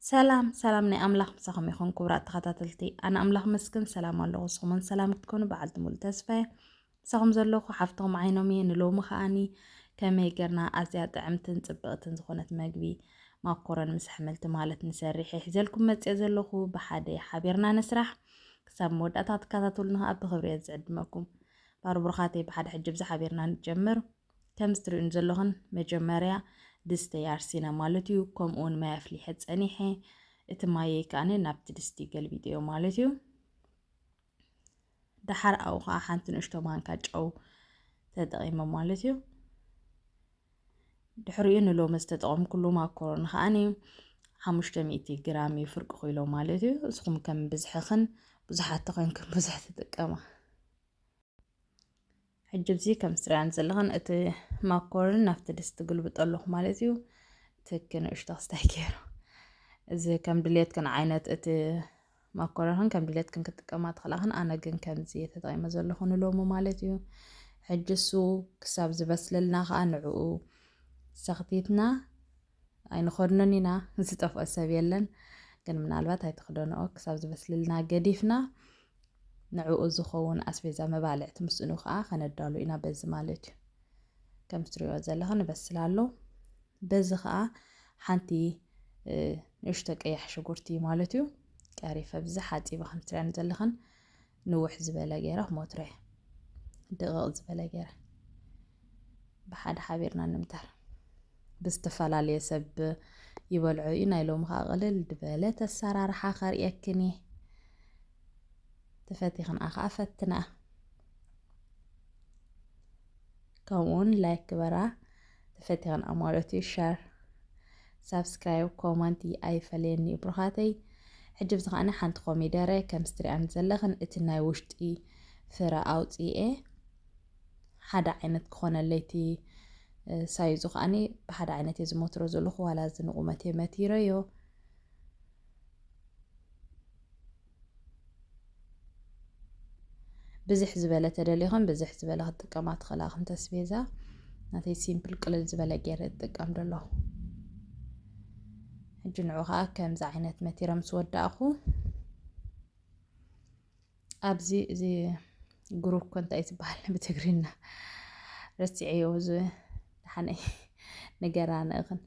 ሰላም ሰላም ናይ ኣምላኽ ምሳኹም ይኹን ክቡራት ተኸታተልቲ። ኣነ ኣምላኽ መስክን ሰላም ኣለኹ። ንስኹም እውን ሰላም ክትኮኑ በዓልቲ ሙሉ ተስፋ እየ። ምሳኹም ዘለኹ ሓፍትኹም ዓይኖም እየ። ንሎሚ ከኣኒ ከመይ ጌርና ኣዝያ ጥዕምትን ጽብቕትን ዝኾነት መግቢ ማኮረን ምስ ኣሕምልቲ ማለት ንሰርሕ እየ ሒዘልኩም መጽየ ዘለኹ። ብሓደ ሓቢርና ንስራሕ። ክሳብ መወዳእታ ክትከታተሉኒ ከኣ ብኽብሪ እየ ዝዕድመኩም። ባርቡርኻተይ ብሓደ ሕጂ ብዚ ሓቢርና ንጀምር። ከም እትርእዩን ዘለኹን መጀመርያ ድስተ ያርሲና ማለት እዩ። ከምኡ እውን ማይ ኣፍሊሐ ጸኒሐ እቲ ማየይ ከኣኒ ናብቲ ድስቲ ገልቢጥዮ ማለት እዩ። ደሓር ኣብኡ ከዓ ሓንቲ ንእሽቶ ማንካ ጨው ተጠቒመ ማለት እዩ። ድሕሪኡ ንሎሚ ዝተጠቐምኩሉ ማኮሮኒ ከኣኒ ሓሙሽተ ሚእቲ ግራም እዩ ፍርቂ ኪሎ ማለት እዩ። እስኹም ከም ብዝሕኽን ብዙሓት ተኾይንኩም ብዙሕ ትጥቀማ። ሕጂ ኣብዚ ከም እትሪኣን ዘለኽን እቲ ማኮረኒ ናብቲ ድስቲ ግልብጦ ኣለኹ ማለት እዩ። ትኪ ንእሽቶ ክስታይ ገይሩ። እዚ ከም ድሌትክን ዓይነት እቲ ማኮረኒን ከም ድሌትክን ክትጥቀማ ትኽእላኽን። ኣነ ግን ከምዚ እየ ተጠቒመ ዘለኹ ንሎሚ ማለት እዩ። ሕጂ እሱ ክሳብ ዝበስለልና ኸዓ ንዕኡ ሰኽቲትና ኣይንኸድኖን ኢና፣ ዝጠፍኦ ሰብ የለን። ግን ምናልባት ኣይትኽደንኦ ክሳብ ዝበስልልና ገዲፍና ንዕኡ ዝኸውን ኣስቤዛ መባልዕቲ ምስኡ ከዓ ከነዳሉ ኢና በዚ ማለት እዩ። ከም እትሪእዎ ዘለኹም ይበስል ኣሎ። በዚ ከዓ ሓንቲ፣ እ፣ ንእሽቶ ቀያሕ ሽጉርቲ ማለት እዩ። ቀሪፈ ብዚ ሓፂበ ከም እትሪኣኒ ዘለኽን ንውሕ ዝበለ ገይረ ክሞትሮ እየ። ድቕቕ ዝበለ ገይረ ብሓደ ሓቢርና ንምታር። ብዝተፈላለየ ሰብ ይበልዖ እዩ። ናይ ሎሚ ከዓ ቅልል ዝበለ ተሰራርሓ ከርእየክን እየ። ተፈቲኽን ከዓ ፈትና። ከምኡውን ላይክ ግበራ። ተፈቲኽን ማለት እዩ። ሸር፣ ሳብስክራይብ፣ ኮመንት ኣይፈለየኒ ብሩኻተይ። ሕጂ ብዚ ከዓኒ ሓንቲ ኮሚደረ ከም እትሪኣኒ ዘለኽን እቲ ናይ ውሽጢ ፍረ ኣውፅኤ ሓደ ዓይነት ክኾነለይ እቲ፣ እ፣ ሳይዙ ከዓኒ ብሓደ ዓይነት እየ ዝመትሮ ዘለኹ፣ ዋላ እዚ ንቁመት እየ መቲረዮ። ብዝሕ ዝበለ ተደሊኽን ብዝሕ ዝበለ ክትጥቀማ ትኽእላ። ክንተ ኣስቤዛ ናተይ ሲምፕል ቅልል ዝበለ ገይረ እጥቀም ዘለኹ። ሕጂ ንዑ ከዓ ከምዚ ዓይነት መቲረ ምስ ወዳእኹ ኣብዚ፣ እዚ ግሩኮ እንታይ ዝበሃል ብትግርኛ? ረሲዐዮ። እዚ ደሓነይ ንገራ ንእኽን።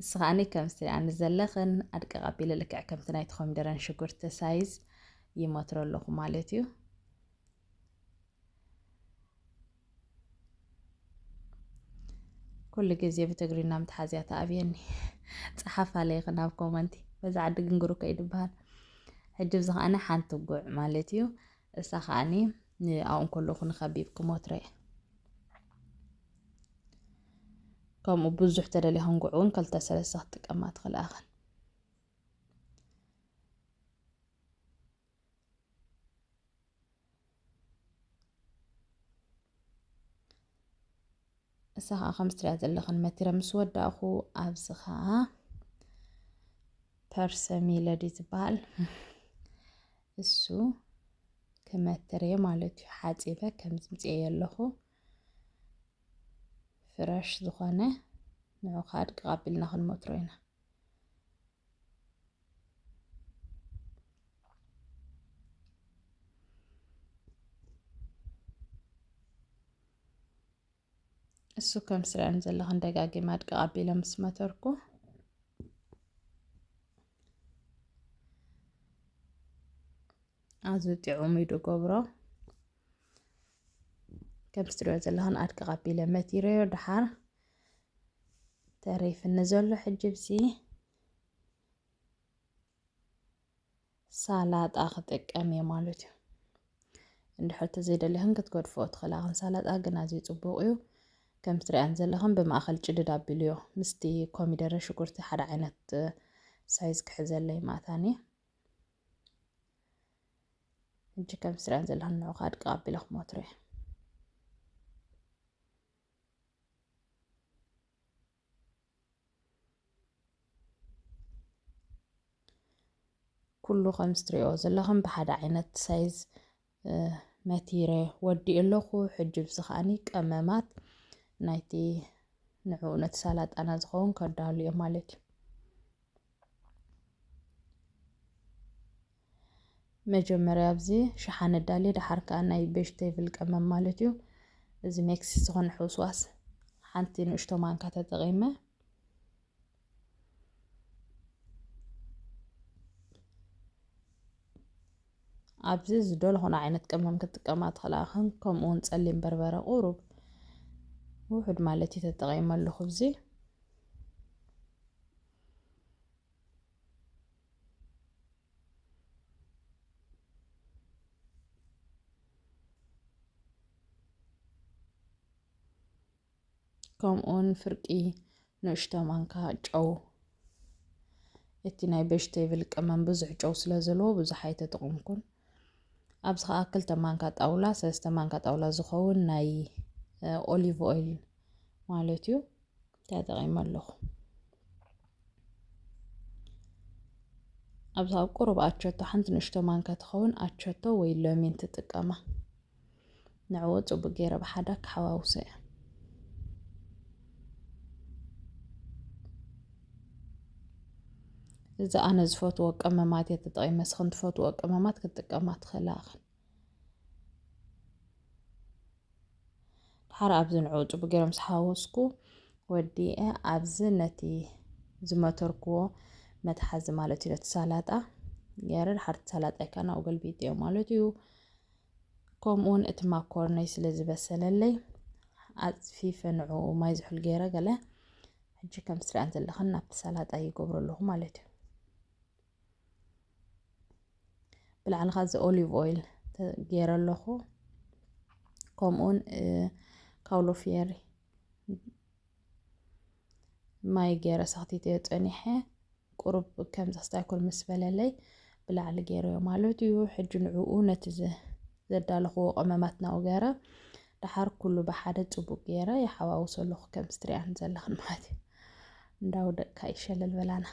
እሱ ከዓኒ ከምዚ ትሪኣኒ ዘለኽን ኣድቅቕ ኣቢለ ልክዕ ከምቲ ናይቲ ኮሚደረን ሽጉርቲ ሳይዝ ይመትሮ ኣለኹ ማለት እዩ። ኩሉ ግዜ ብትግርኛ ምትሓዝያ ተኣብየኒ። ጸሓፋለይ ኢኽን ኣብ ኮመንቲ። በዛ ዓዲ ግን ግሩኮ እዩ ዝበሃል። ሕጂ እዚ ከዓኒ ሓንቲ ጉዕ ማለት እዩ። እሳ ከዓኒ ንኣብኡ እንከለኹ ንኸቢብ ክሞትረ እየ። ከምኡ ብዙሕ ተደሊኽን ጉዕ እውን ክልተ ሰለስተ ክትጥቀማ ትኽእላ ኢኽን። እሳ ኸዓ ከም እትሪኣ ዘለኽን መቲረ ምስ ወዳእኹ፣ ኣብዚ ኸዓ ፐርሰሚለ ድዩ ዝበሃል? እሱ ክመትር እየ ማለት እዩ። ሓፂበ ከም ዝምፅኤ ኣለኹ። ፍረሽ ዝኾነ ንዑ ከዓ ድቅቕ ኣቢልና ክንመትሮ ኢና። እሱ ከም ስራን ዘለኽን ደጋጊመ ኣድቅቕ ኣቢለ ምስ መተርኩ ኣዝዩ ጥዑም እዩ ድገብሮ። ከም ትሪኦ ዘለኽን ኣድቅቕ ኣቢለ መቲረዮ ድሓር ተሪፍኒ ዘሎ ሕጂ ብዚ ሳላጣ ክጥቀም እየ ማለት እዩ። እንድሕር ተዘይደሊኽን ክትገድፍኦ ትኽእላ። ግን ሳላጣ ግን ኣዝዩ ጽቡቕ እዩ። ከም ትሪኣን ዘለኽን ብማእኸል ጭድድ ኣቢሉዮ ምስቲ ኮሚደረ ሽጉርቲ ሓደ ዓይነት ሳይዝ ክሕዘለይ ማእታኒ። ሕጂ ከም ትሪኣን ዘለኽን ንዑ ከኣ ድቅቕ ኣቢለ ክሞትሮ እየ። ኩሉ ከም እትሪእዎ ዘለኹም ብሓደ ዓይነት ሳይዝ፣ እ፣ መቲረ ወዲእ ኣለኹ። ሕጂ ብዚ ከዓኒ ቀመማት ናይቲ ንዕኡ ነቲ ሳላጣና ዝኸውን ከዳሉ እዮም ማለት እዩ። መጀመርያ ኣብዚ ሸሓነ ኣዳልየ፣ ደሓር ከኣ ናይ ቬጅቴብል ቀመም ማለት እዩ። እዚ ሜክስ ዝኾነ ሕውስዋስ ሓንቲ ንእሽቶ ማንካ ተጠቒመ። ኣብዚ ዝደለኹን ዓይነት ቀመም ክትጥቀማ ትኽእላ ኢኽን። ከምኡ እውን ጸሊም በርበረ ቁሩብ ውሑድ ማለት እዩ ተጠቒመ ኣለኹ። እዚ ከምኡውን ፍርቂ ንእሽቶ ማንካ ጨው። እቲ ናይ ቬጅቴብል ቀመም ብዙሕ ጨው ስለ ዘለዎ ብዙሕ ኣይተጠቐምኩን። ኣብዚ ኸኣ ክልተ ማንካ ጣውላ፣ ሰለስተ ማንካ ጣውላ ዝኸውን ናይ ኦሊቭ ኦይል ማለት እዩ ተጠቒመ ኣለኹ። ኣብዚ ኣብ ቁሩብ ኣቸቶ ሓንቲ ንእሽቶ ማንካ ትኸውን ኣቸቶ ወይ ሎሚን ትጥቀማ። ንዕኡ ጽቡቅ ገይረ ብሓደ ክሓዋውሶ እየ። እዚ ኣነ ዝፈትዎ ቀመማት እየ ተጠቒመ። ንስኽን ትፈትዎ ቀመማት ክትጥቀማ ትኽእላ ኢኽን። ድሓር ኣብዚ ንዕኡ ጽቡቅ ገይረ ምስ ሓወስኩ ወዲኤ ኣብዚ ነቲ ዝመተርክዎ መትሓዚ ማለት እዩ ነቲ ሳላጣ ገይረ ድሓር እቲ ሳላጣ ይካ ናብኡ ገልቢጥዮ ማለት እዩ። ከምኡውን እቲ ማኮርነይ ስለ ዝበሰለለይ ኣጽፊፈ ንዕኡ ማይ ዝሑል ገይረ ገለ ሕጂ ከም ትሪኣን ዘለኽን ናብቲ ሳላጣ ይገብሮ ኣለኹ ማለት እዩ። ብላዕሊ ኸዚ ኦሊቭ ኦይል ገይረ ኣለኹ። ከምኡውን ካውሎ ፊየሪ ማይ ገይረ ሰኽቲተዮ ጸኒሐ። ቁሩብ ከምዚ ክስታይ ኮል ምስ በለለይ ብላዕሊ ገይረዮ ማለት እዩ። ሕጂ ንዕኡ ነቲ ዘዳለኽዎ ቀመማት ናብኡ ገይረ ድሓር ኩሉ ብሓደ ጽቡቅ ገይረ ይሓዋውሶ ኣለኹ። ከምዚ ትሪኣን ዘለኽን ማለት እዩ። እንዳውደቅካ ይሸለል በላና።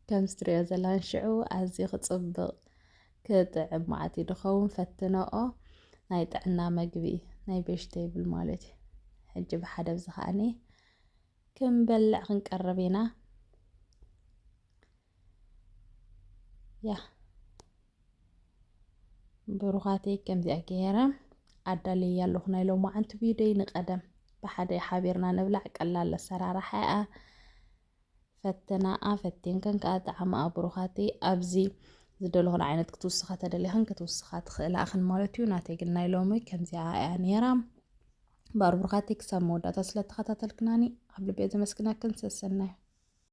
ከምዚ ትሪኦ ዘላን ሽዑ ኣዝዩ ክጽብቕ ክጥዕም መዓት እዩ ድኸውን። ፈትነኦ። ናይ ጥዕና መግቢ ናይ ቬጅቴብል ማለት እዩ። ሕጂ ብሓደ ብዚ ከዓኒ ክንበልዕ ክንቀርብ ኢና። ያ ብሩኻተይ ከምዚኣ ገይረ ኣዳልየ ኣለኹ ናይ ሎማዓንቲ ቪድዮይ። ንቀደም ብሓደ ሓቢርና ንብላዕ። ቀላል ኣሰራርሓ እያ። ፈተናኣ ፈቲንክን ከኣ ጠዓማኣ ብሩኻተይ። ኣብዚ ዝደለኹን ዓይነት ክትውስኻ ተደሊኽን ክትውስኻ ትኽእላ ኢኽን ማለት እዩ። ናተይ ግን ናይ ሎሚ ከምዚኣ እያ ነይራ። እምበኣር ብሩኻተይ ክሳብ መወዳእታ ስለ ተኸታተልክናኒ ኣብ ልቢ እየ ዘመስግነክን። ሰሰናዩ።